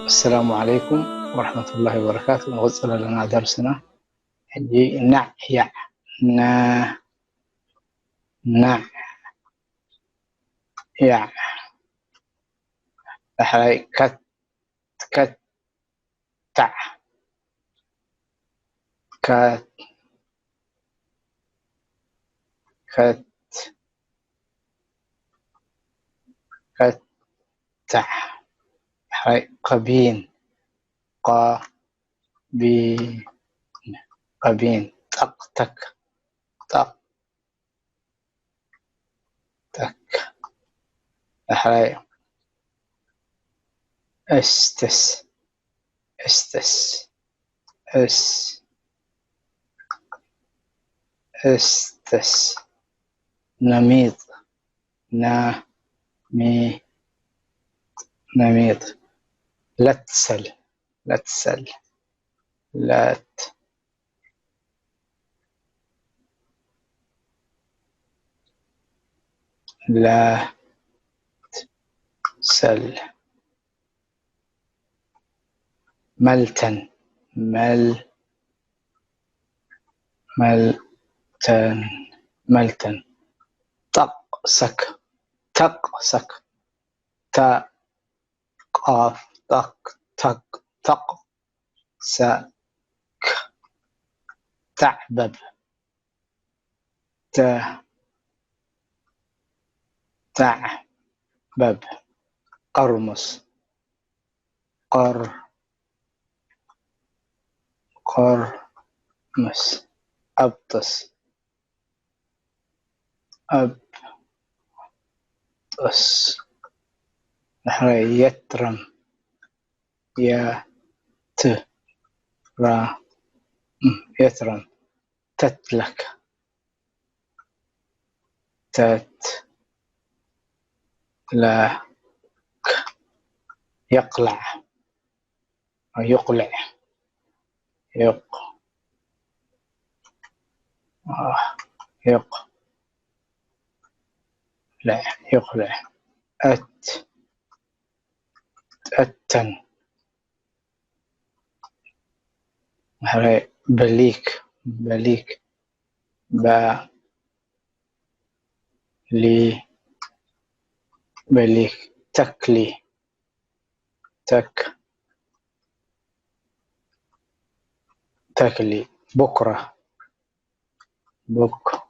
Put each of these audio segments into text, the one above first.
السلام عليكم ورحمة الله وبركاته. نغسل لنا درسنا. حجي نع يع نا نع يع. أحري كت كت تع كت كت كت تع. أحري قبين قا بي قبين. طق تك طق تك. أحري استس استس اس استس نميط نا مي نميط. لتسل لتسل لت لا سل ملتن مل ملتن ملتن. طق سك تق سك تا قاف طق تق تق سك تعبب ت تعبب قرمص قر قرمص أبطس أبطس. نحري يترم يا ت را م. يترم تتلك تت لا ك يقلع يقلع يق آه. يق لا يقلع أت أتن. هاي بليك بليك با لي بليك تكلي تك تكلي بكرة بك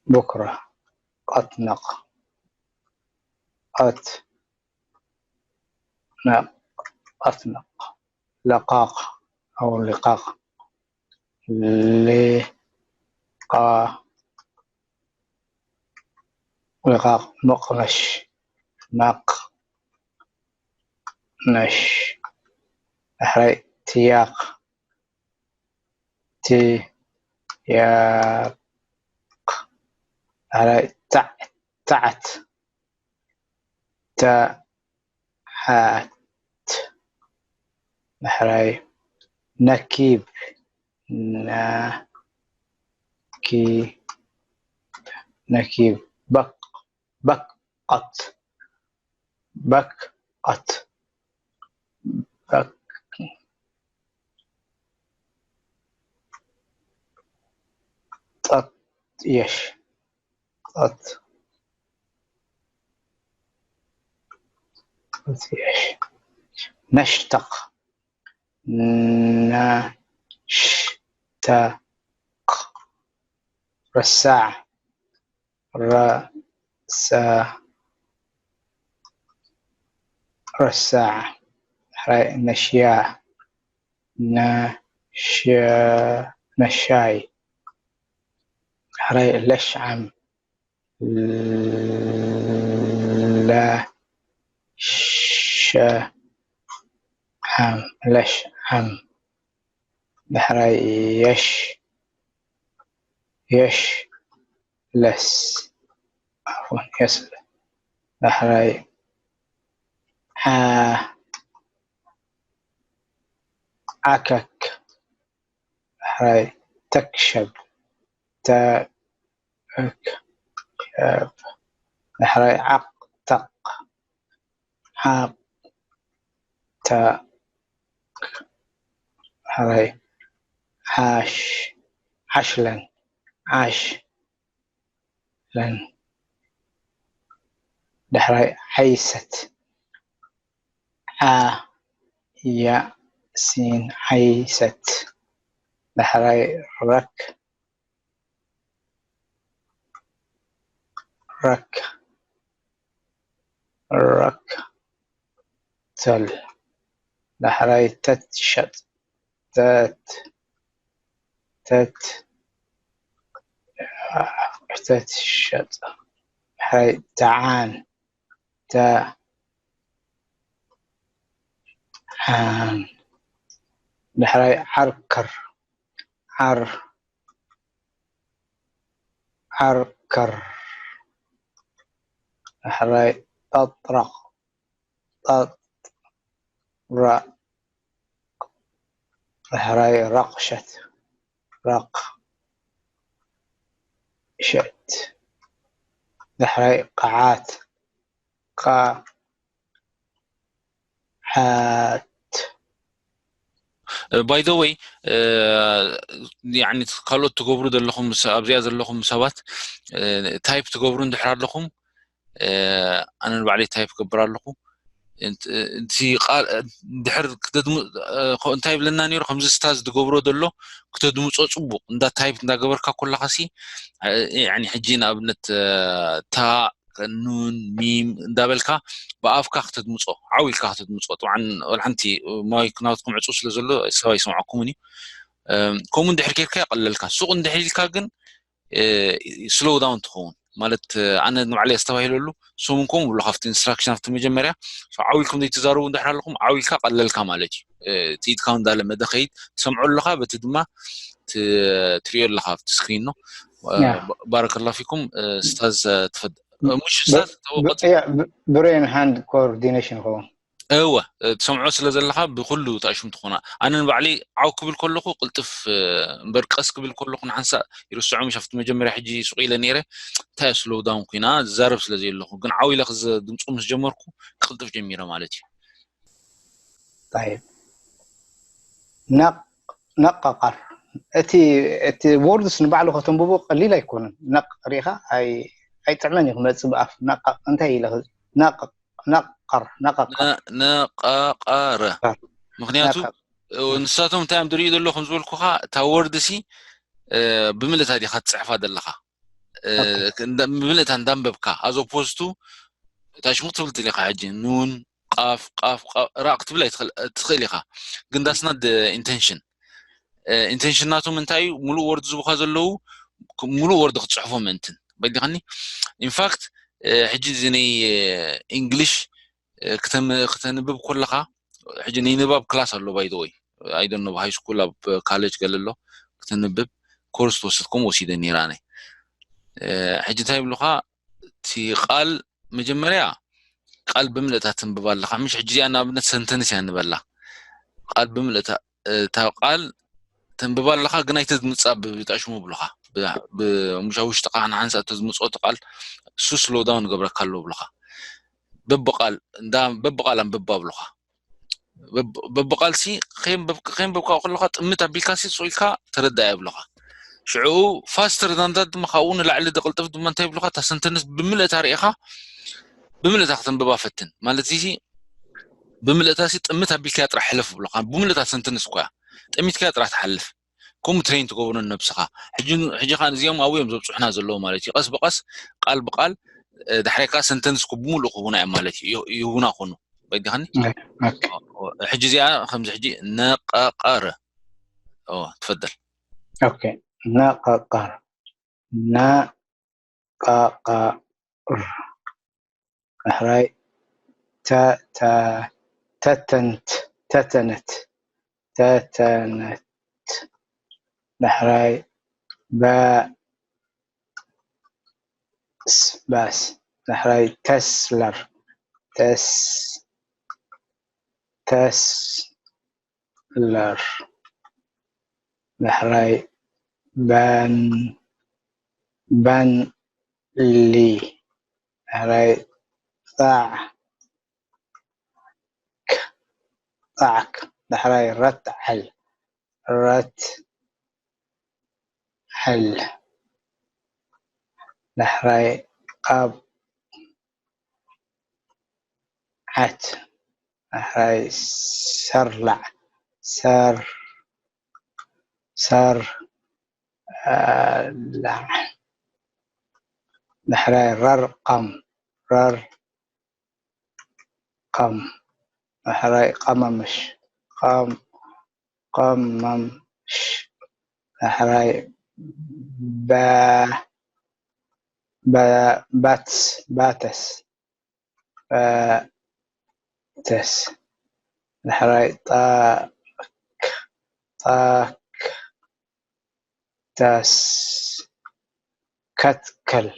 بكرة أطنق أت نق أطنق لقاق أو لقاق لقا لقاق مقنش مق نش أحري تياق تي ياق أحري تع تعت تحت نحراي نكيب نكي نكيب بق بقت بقت بق طط يش طط طط يش نشتق نشتق رساع رسا رساع نشيا نشا نشاي حري لشعم لا ش عم لش عم دحراي يش يش لس عفوا يس دحراي ع عكك دحراي تكشب تا أك شاب دحراي عق تق عق ታ፣ ዳሕራይ ዓሽ፣ ዓሽለን፣ ዓሽለን፣ ዳሕራይ ዓይሰት፣ ዓ፣ ያ፣ ሲን፣ ዓይሰት፣ ዳሕራይ ረክ፣ ረክ፣ ረክ፣ ተል፣ ዳሕራይ ተት ሸጥ፣ ተት፣ ተት፣ ተት ሸጥ፣ ዳሕራይ ተዓን፣ ተ፣ ዓን፣ ዳሕራይ ዓርከር፣ ዓር፣ ዓርከር፣ ዳሕራይ ጠጥረቕ፣ ጠጥ፣ ራቕ፣ ዳሕራይ ረቕሸት፣ ረቕ፣ ሸት፣ ዳሕራይ ቐዓት፣ ቐ፣ ዓት። ባይ ዘ ወይ ያኒ ካልኦት ትገብሩ ዘለኹም፣ ኣብዚኣ ዘለኹም ሰባት ታይፕ ትገብሩ እንድሕር ኣለኹም፣ ኣነ ንባዕለይ ታይፕ ገብር ኣለኹ። እቲ ቃል ድሕር እንታይ ይብለና ነይሩ፣ ከምዚ ስታዝ ዝገብሮ ዘሎ ክተድምፆ ፅቡቅ እንዳ ታይፕ እንዳገበርካ ኮለካ ሲ፣ ያኒ ሕጂ ንኣብነት ታ፣ ኑን፣ ሚም እንዳበልካ ብኣፍካ ክተድምፆ፣ ዓው ኢልካ ክተድምፆ። ጥብዓን ወላ ሓንቲ ማይክ ናትኩም ዕፁ ስለ ዘሎ ሰብ ኣይሰምዐኩምን እዩ። ከምኡ እንድሕር ጌርካ የቐለልካ። ሱቕ እንድሕር ኢልካ ግን ስሎው ዳውን ትኸውን ማለት ኣነ ንባዕለይ ኣስተባሂለሉ። ሶም እንኮም ብሎ ካብቲ ኢንስትራክሽን ኣብቲ መጀመርያ ዓው ኢልኩም ዘይትዛረቡ እንድሕር ኣለኹም ዓው ኢልካ ቀለልካ ማለት እዩ። እቲ ኢድካ እንዳለመደ ከይድ ትሰምዖ ኣለኻ፣ በቲ ድማ ትሪኦ ኣለኻ ኣብቲ ስክሪን ነው። ባረከላ ፊኩም ስታዝ ትፈድ ሙሽ ስታዝ ተወቀጽ ብሬን ሃንድ ኮኦርዲኔሽን ይኸውን። እወ ትሰምዖ ስለ ዘለኻ ብኩሉ ተኣሽም ትኾና። ኣነ ንባዕለይ ዓው ክብል ከለኹ ቅልጥፍ እምበር ቀስ ክብል ከለኹ ንሓንሳእ ይርስዖ። ምሽ ኣብቲ መጀመርያ ሕጂ ሱቕ ኢለ ነይረ እንታይ ስሎው ዳውን ኩና ዝዛረብ ስለ ዘየለኹ፣ ግን ዓው ኢለ ድምፁ ምስ ጀመርኩ ቅልጥፍ ጀሚረ ማለት እዩ። طيب ነቅ ነቀቀር እቲ እቲ ወርድስ ንባዕሉ ከተንብቦ ቀሊል ኣይኮነን። ነቅ ሪኢኻ ኣይ ኣይጥዕመን እዩ ክመጽእ ብኣፍ ነቀቅ እንታይ ኢለ ነቅ ነቀር ነቀቀር ነቀቀር ምክንያቱ ንሳቶም እንታይ እዮም ዝርእዩ ዘለኹም ዝበልኩኻ እታ ወርድ ሲ ብምልእታ ዲኻ ትፅሕፋ ዘለኻ ብምልእታ እንዳንበብካ ኣዞ ፖስቱ እታ ሽሙ ክትብል ትሊኻ ሕጂ ኑን ቃፍ ቃፍ ራቅ ክትብል ትኽእል ኢኻ። ግን that's not the intention። ኢንቴንሽን ናቶም እንታይ እዩ? ሙሉእ ወርድ ዝቡካ ዘለዉ ሙሉእ ወርድ ክትፅሕፎ ምእንትን በዲኸኒ። ኢንፋክት ሕጂ እዚ ናይ ኢንግሊሽ ክተንብብ ኮለኻ ሕጂ ናይ ንባብ ክላስ ኣሎ ባይ ወይ ኣይ ዶንት ኖ ሃይ ስኩል ኣብ ካሌጅ ገለ ኣሎ ክትንብብ ኮርስ ትወስድ ከምኡ ወሲደ ነይረ ኣነ። ሕጂ እንታይ ይብሉኻ እቲ ቃል መጀመርያ ቃል ብምልእታ ትንብብ ኣለኻ ምሽ ሕጂ እዚኣ ንኣብነት ሰንተንስ እያ ንበላ ቃል ብምልእታ እታ ቃል ተንብባ ኣለኻ ግን ኣይተዝምፃ ብጣሽሙ ብሉኻ ብሙሻ ውሽጥኻ ንሓንሳ እተዝምፅኦ እቲ ቃል እሱ ስሎው ዳውን ገብረካ ኣሎ ብሉኻ በብቃል እንዳ በብቃል ኣንብባ ብሉኻ በብቃል ሲ ከንበብካ ከለኻ ጥምት ኣቢልካ ሲ ፅኢልካ ተረዳእ የብሉኻ ሽዑ ፋስተር ዳንዳት ድማ ካብኡ ንላዕሊ ደቅልጥፍ ድማ እንታይ ብሉኻ እታ ሰንተንስ ብምልእታ ርኢኻ ብምልእታ ክተንብባ ፈትን ማለት እዚ ብምልእታ ሲ ጥምት ኣቢልካ ጥራሕ ሕለፍ ብሉኻ ብምልእታ ሰንተንስ እኮ እያ ጥሚትካ ጥራሕ ትሓልፍ ከምኡ ትሬን ትገብሮ ነብስኻ ሕጂ ከዓ እዚኦም ኣብኡ እዮም ዘብፅሑና ዘለዉ ማለት እዩ ቀስ ብቀስ ቃል ብቃል ዳሕራይ ከዓ ሰንተንስ ብምሉእ ክህቡና እዮም ማለት እዩ ይህቡና ኮኑ በዲኻኒ ሕጂ እዚኣ ከምዚ ሕጂ ነቀቀር ትፈደል ነቀቀር ነቀቀር ዳሕራይ ተተንት ተተነት ተተነት ዳሕራይ ባ ባስ ዳሕራይ ተስለር ተስ ተስለር ዳሕራይ በን በንሊ ዳሕራይ ፃዕ ጻዕክ። ዳሕራይ ረትዓል። ረትዓል። ዳሕራይ ኣብ ዓት። ዳሕራይ ሰርላዕ። ሰር ሰርላዕ። ዳሕራይ ረርቀም። ረርቀም። ዳሕራይ ቀመምሽ። ቀም ቀመምሽ። ዳሕራይ ባ ባ ባትስ። ባተስ። ባተስ። ዳሕራይ ጣክ። ጣክ። ተስ። ከትከል።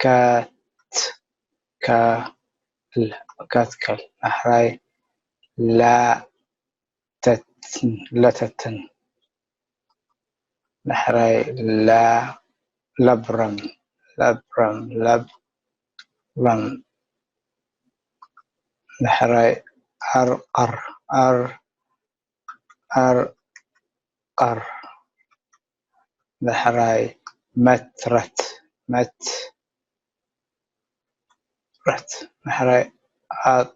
ከትከል። ከትከል። ዳሕራይ ላ ተትን። ለተትን። ዳሕራይ ላ ለብረም። ለብረም። ለብረም። ዳሕራይ ኣርቀር። ኣር ኣርቀር። ዳሕራይ መትረት። መትረት። ዳሕራይ ኣጥ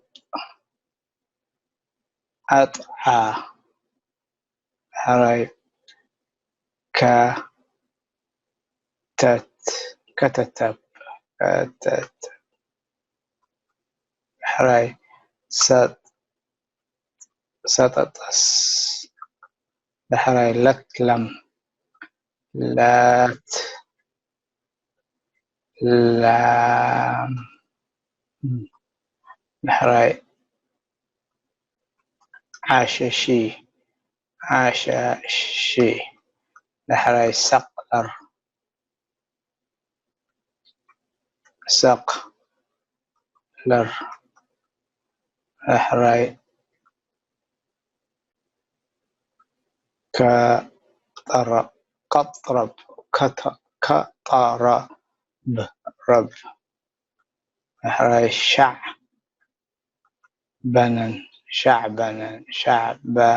ኣጥዓ። ዳሕራይ ከ ተት። ከተተብ። ከተት። ዳሕራይ ሰጥ ሰጠጠስ። ዳሕራይ ለትለም። ለት ላም። ዳሕራይ ዓሸሺ። ዓሻሺ። ዳሕራይ ሰቅለር። ሰቅለር። ዳሕራይ ከጠረ- ቀጥረብ። ከተ- ከጠረብ። ረብ። ዳሕራይ ሻዕ በነን። ሻዕበነን። ሻዕበነን።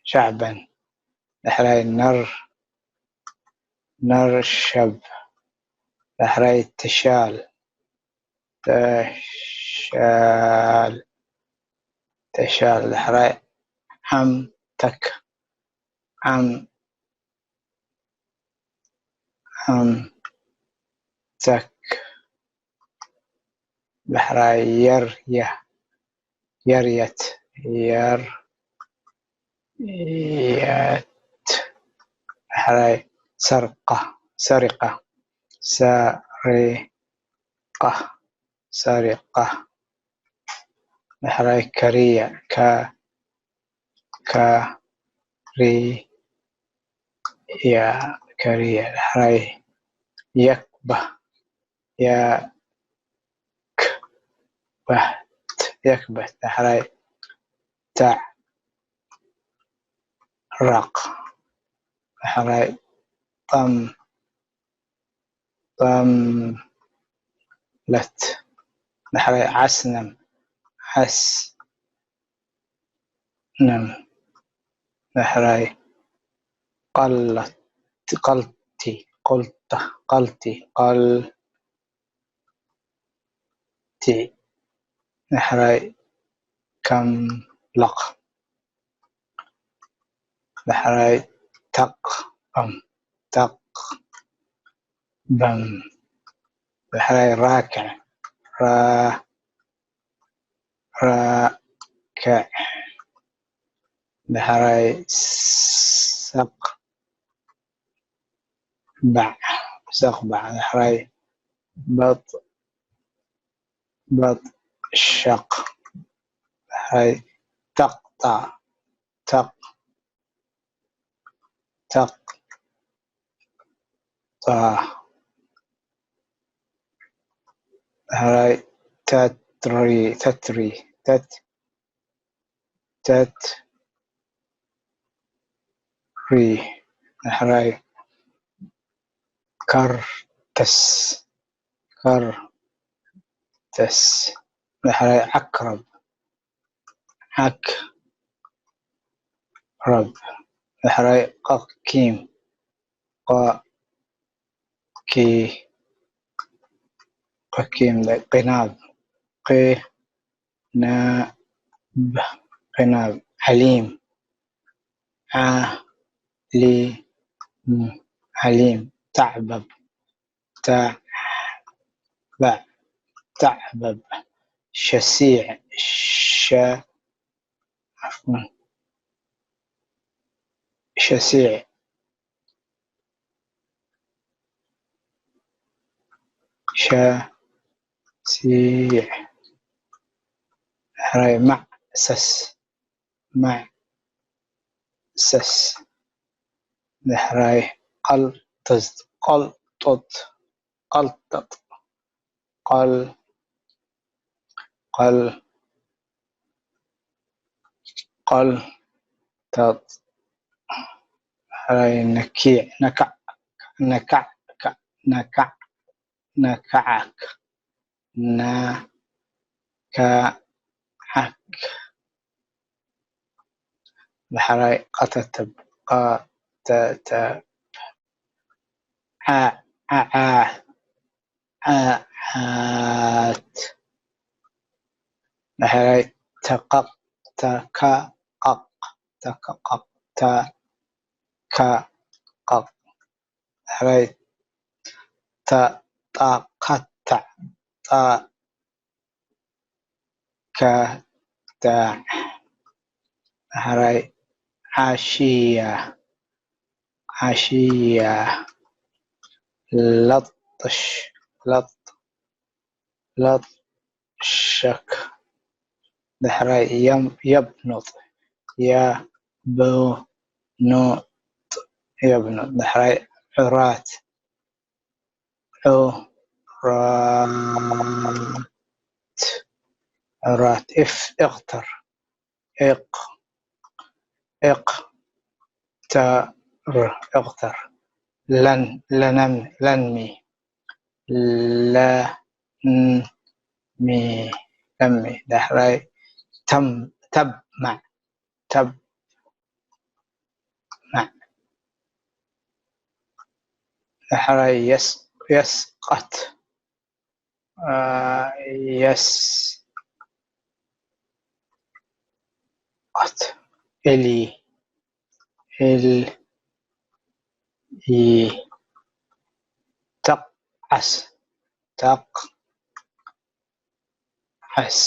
ሻዕበን። ዳሕራይ ነር ነርሸብ። ዳሕራይ ትሻል። ተሻል። ተሻል። ዳሕራይ ዓምተክ። ዓም ዓምተክ። ዳሕራይ የርየ። የርየት። የርየት። ዳሕራይ ሰርቀ። ሰሪቀ። ሰሪቀ። ሰሪቀ። ዳሕራይ ከርየ። ከ ከርየ። ከርየ። ዳሕራይ የክበህ። የክበህት። የክበህት። ዳሕራይ ተዕረቕ። ዳሕራይ ጠም ጠምለት። ዳሕራይ ዓስነም። ዓስነም። ዳሕራይ ቀለት። ቀልቲ። ቆልታ። ቀልቲ። ቀልቲ። ዳሕራይ ከምለቕ። ዳሕራይ ተቕበም። ተቕበም። ዳሕራይ ራክዕ። ራ ራክዕ። ዳሕራይ ሰቕባዕ። ሰቕባዕ። ዳሕራይ በጥ በጥሸቕ። ዳሕራይ ተቕጣ። ተቕ ተቕጣ። ዳሕራይ ተትሪ። ተትሪ። ተት ተትሪ። ዳሕራይ ከርተስ። ከርተስ። ዳሕራይ ዓክረብ። ኣክረብ። ዳሕራይ ቀኪም። ቀ ኪ ቀኪም። ቂናብ። ቂ ና ብ ቂናብ። ዓሊም። ዓ ሊ ም ዓሊም። ታዕበብ። ታ ዕ በ ዕ ታዕበብ። ሸሲዕ። ሸ ዓፍወን። ሸሲዕ። ሸ ሲዕ። ዳሕራይ ማዕ ሰስ። ማዕ ሰስ። ዳሕራይ ቐልጥጥ። ቐልጥጥ። ቐልጥጥ። ቐል ቐል ቐል ተጥ። ዳሕራይ ነኪዕ። ነካዕ። ነካዕ። ነካዕ። ነካዓክ። ና ካ ዓክ። ዳሕራይ ቀተተብ። ቀተተብ። ዓ ዓዓ ዓዓት። ዳሕራይ ተቐቕ። ተካቐቕ። ተካቐቕ። ተካቐቕ። ዳሕራይ ተጣቐጣዕ። ጣ ከዳዕ። ዳሕራይ ዓሽያ። ዓሽያ። ለጥሽ። ለጥ ለጥሸክ። ዳሕራይ የም የብኑጥ። የብኑጥ። የብኑጥ። ዳሕራይ ዕራት። ዑራት። ዕራት። እፍ እቕተር። እቕ እቕተር። እቕተር። ለን ለነም ለንሚ። ለንሚ። ለሚ። ዳሕራይ ተም ተብማዕ። ተብ ማዕ። ዳሕራይ የስ የስቐት። የስቐት። ኤሊ ኤል ይ ተቕ ዓስ። ተቕ ዓስ።